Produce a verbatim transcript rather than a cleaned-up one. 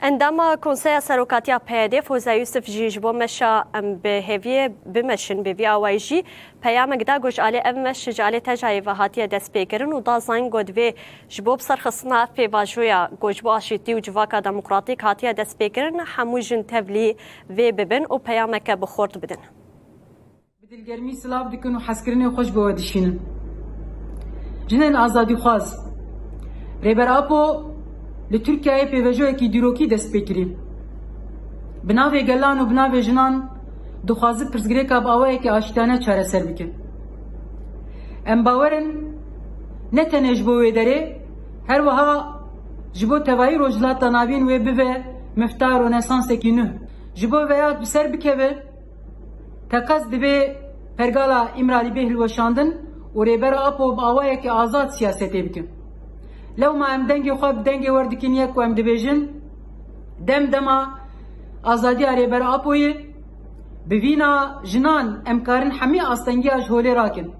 Endama Konseya Serokatiya P Y D Foze Yusuf jî ji bo meşa em bi hêviyê bimeşin, bi vî awayî jî peyamek da, got, ji alê ev meş ji alê tejayê ve hatiye destpêkirin û da zanîn, got, divê ji bo biserxistina ev pêvajoya, got, ji bo aşîtî û civaka demokratîk hatiye destpêkirin, hemû jin tevlî vê bibin û peyameke bi xurt bidin. Bi dilgermî silav dikin û hezkirinê xwe ji bo we dişînin. Jinên azadîxwaz. Rêber Apo li Tirkiyeyê pêvajoyekî dîrokî dest pê kirî. Bi navê gelan û bi navê jinan dixwaze pirsgirêka bi awayekî aştiyane çareser bike. Em bawer in ne tenê ji bo wê derê, her wiha ji bo tevayî Rojhilata Navîn wê bibe mifta Ronesansekî nû. Ji bo vêya bi ser bikeve, teqez divê pergala Îmralî bê hilweşandin û Rêber Apo bi awayekî azad siyasetê bike. Lewma em dengê xwe bi dengê wer dikin yek û em dibêjin, dem dema azadiya Rêber Apoyê, bi vîna jinan em karin hemî astengiya ji holê rakin.